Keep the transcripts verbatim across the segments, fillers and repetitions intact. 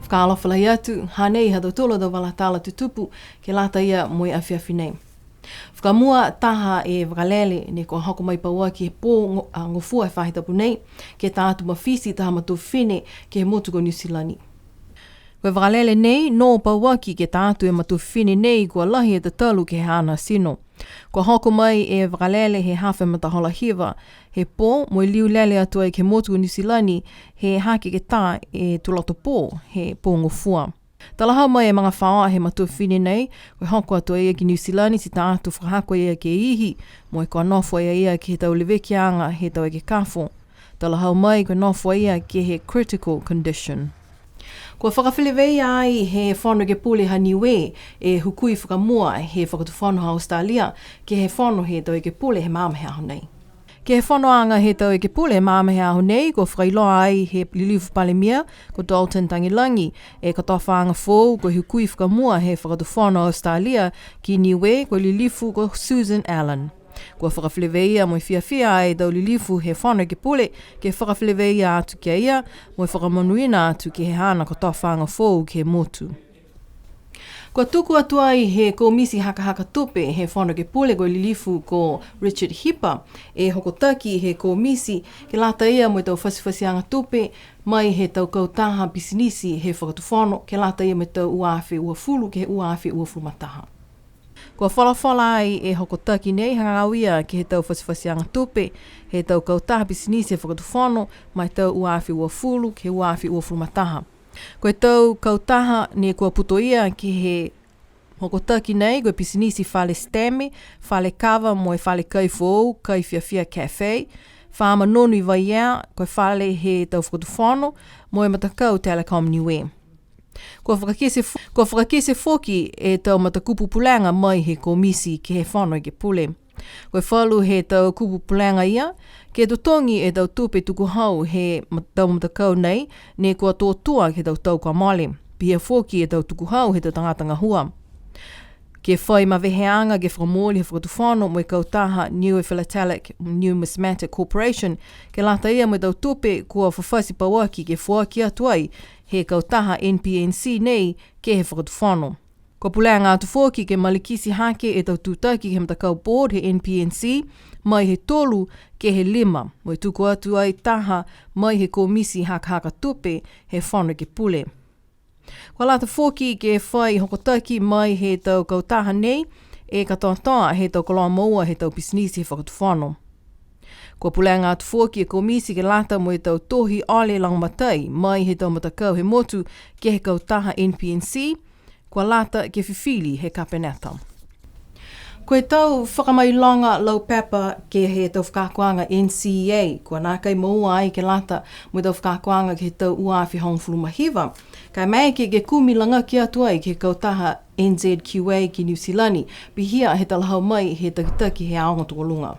Fakaalofa lahi atu, hanei ha tautolu a tau vala tala tutupu ke lata ia mo e afiafi nei. Fakamua, taha e vakalele ne kua hoko mai pauaki he pō go-, a, Gofua he faahi tapu nei, ke ta atu mafiti taha matua fifine ke he motu ko Niu Silani. Ko e vakalele nei, nō pauaki ke ta atu e matua fifine nei kua lahi e tatalu ke he haana tino. Kua hoko mai e vakalele he hafa e matahola hiva he pō, mo e liu lele atu ai ke he motu ko Niu Silani he hake ke tā e tuloto pō he pō Gofua. Talahau mai e magafaoa he matua fifine nei, ko e hoko atu a ia ki Niu Silani ti ta atu fakahako a ia ke ihi, mo e kua nofo a ia ke he tau levekiaga he tau ekekafo. Talahau mai ko e nofo a ia ke he critical condition. Kua fakafeleveia ai he Fono Ekepule ha Niue e hukui fakamua he Fakatufono ha Australia ke he fono he tau ekepule he magaaho nei. Ke he fonoaga he tau ekepule he magaaho nei, kua fakailoa ai he lilifu Palemia, ko Dalton Tagelagi, e kotofaaga foou ko e hukui fakamua he Fakatufono Australia ki Niue, ko e lilifu ko Susan Allen. Kua fakafeleveia mo e fiafia ai e tau lilifu he Fono Ekepule ke fakafeleveia atu ki a ia, mo e fakamonuina atu ke he haana kotofaaga foou ke he motu. Kua tuku atu ai he Komiti Hakahaka Tupe he Fono Ekepule ko e lilifu ko Richard Hipa e hokotaki he komiti ke lata ia mo e tau fatifatiaga tupe mai he tau kautaha pisinisi he Fakatufono ke lata ia mo e tau ua afe uafulu ke he ua afe uafulu ma taha. Kua folafola ai e hokotaki nei hagaao ia ke he tau fatifatiaga tupe he tau kautaha pisinisi he Fakatufono mai he tau ua afe uafulu ke he ua afe uafulu ma taha. Ko e tau kautaha ne kua putoia ke he hokotaki nei, ko e pisinisi fale siteme, fale kava mo e fale kai foou, Kai Fiafia Cafe, Faama Nonu i Vaiea, ko e fale he tau Fakatufono, mo e matakau Telecom Niue. Kua fakakite fo-, kua fakakite foki e tau matakupu pulega mai he komiti ke he Fono Ekepule. Ko e falu he tau kupu pulega ia, ke totogi e tau tupe tukuhau he ma-, tau matakau nei, ne kua tōtua ke he tau tau kua mole. Pihia foki e tau tukuhau he tau tagata gahua. Ke fai maveheaga ke fakamooli he Fakatufono mo e kautaha Niue Philatelic Numismatic Corporation, ke lata ia mo e tau tupe kua fafati pauaki ke foaki atu ai he kautaha N P N C nei ke he Fakatufono. Kua pulega atu foki ke malikiti hake e tau tutaki he matakau board he N P N C, mai he tolu ke he lima, mo e tuku atu ai taha mai he komiti hakahaka tupe he Fono Ekepule. Kua lata foki ke fai hokotaki mai he tau kautaha nei e katoatoa he tau koloa moua he tau pisinisi he Fakatufono. Kua pulega atu foki e komiti ke lata mo e tau tohi ole lagomatai mai he tau matakau he motu ke he kautaha N P N C, kua lata ke fifili he Kapeneta. Ko e tau fakamailoga laupepa ke he tau fakaakoaga N C A, kua nākai moua ai ke lata mo e tau fakaakoaga ke he tau ua afe hogofulu ma hiva. Ka e maeke ke kumi lagaki atu ai ke he kautaha N Z Q A ki Niu Silani, pihia he talahau mai he takitaki he aoga tokoluga.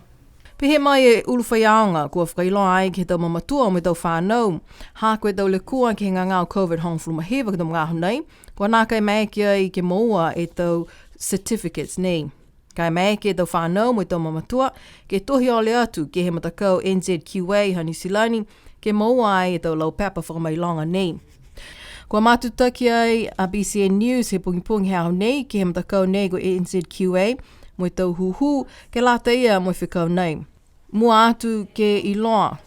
Pehē mai e ulu faiaoga, kua fakailoa ai ke he tau mamatua mo e tau fānau, ha ko e tau lekua ke he gagao COVID hogofulu ma hiva ke he tau magaaho nei, kua nākai maeke ai ke moua e tau certificates nei. Ka e maeke e tau fānau mo e tau mamatua ke tohi ole atu ke he matakau N Z Q A ha Niu Silani, ke moua ai e tau laupepa fakamailoga nei. Kua matutaki ai a B C N News he pogipogi he aho nei ke he matakau nei ko N Z Q A mo e tau hūhū ke lata ia mo e fekau nei. Mua atu ke iloa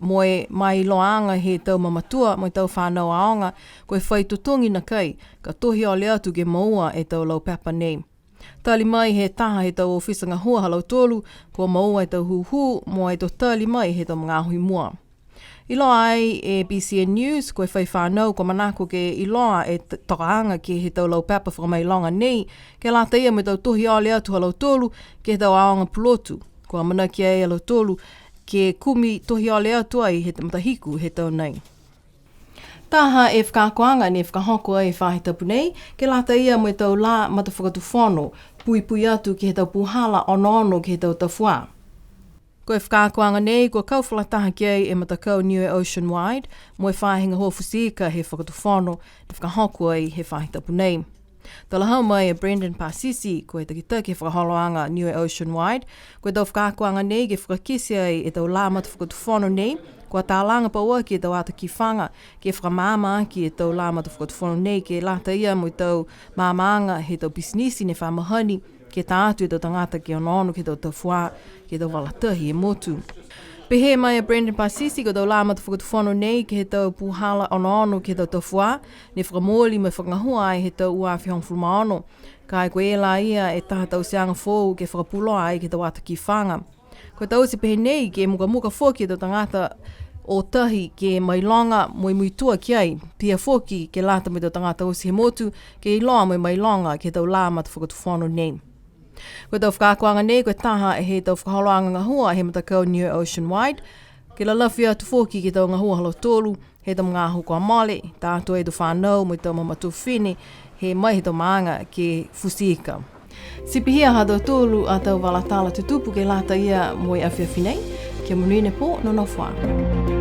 mo e mailoaaga he tau mamatua mo e tau fānau aoga, ko e fai totogi nakai ka tohi ole atu ke moua e tau laupepa nei. Tali mai he taha he tau ofisa gahua ha lautolu, kua moua e tau hūhū mo e totali mai he tau magaaho i mua. Iloa ai e B C N News, ko e fai fānau kua manako ke iloa e t-, tokaaga ke he tau laupepa fakamailoga nei, ke lata ia mo e tau tohi ole atu ha lautolu ke he tau aoga pulotu. Kua amanaki ai a lautolu ke kumi tohi ole atu ai he matahiku he tau nei. Taha e fakaakoaga ne fakahoko ai he faahi tapu nei, ke lata ia mo e tau lā matafakatufono, puipui atu ke he tau puhala onoono ke he tau tafuā. Ko e fakaakoaga nei, kua kau fakalataha ki ai e matakau Niue Ocean Wide, mo e faahi gahua futi ika he fakatufono, ne fakahoko ai he faahi tapu nei. Talahau mai e Brendan Pasisi, ko e takitaki he fakaholoaga Niue Ocean Wide, ko e tau fakaakoaga nei ke fakakite ai e tau lā matafakatufono nei, Kua talaga pauaki e tau ata kifaga ke fakamaama aki e tau lā matafakatufono nei, ke lata ia mo e tau maamaaga he tau pisinisi ne fa mahani ke tā atu e tau tagata ke onoono ke he tau tafuā, ke he tau vala tahi he motu. Pehē mai a Brendan Pasisi, ko e tau lā matafakatufono nei ke he tau puhala onoono ke he tau tafuā, ne fakamooli mo e fakagahua ai he tau ua afe hogofulu ma ono. Ka e ko e lā ia e taha tauteaga foou ke fakapuloa ai ke he tau ata kifaga. Ko e taute pehē nei ke mukamuka foki e tau tagata o tahi ke mailoga mo e muitua ki ai. Pihia foki ke lata mo e tau tagata oti he motu ke iloa mo e mailoga ke he tau lā matafakatufono nei. Ko e tau fakaakoaga nei ko e taha he tau fakaholoaga gahua he matakau Niue Ocean Wide. Ke lalafi atu foki ke he tau gahua ha lautolu he tau magaaho kua mole, tā atu e tau fānau mo e tau mamatua fifine he mai he tau maaga ke futi ika. Ti pihia ha tautolu a tau vala tala tutupu ke lata ia mo e afiafi nei. Kia monuina e pō, nonofo ā.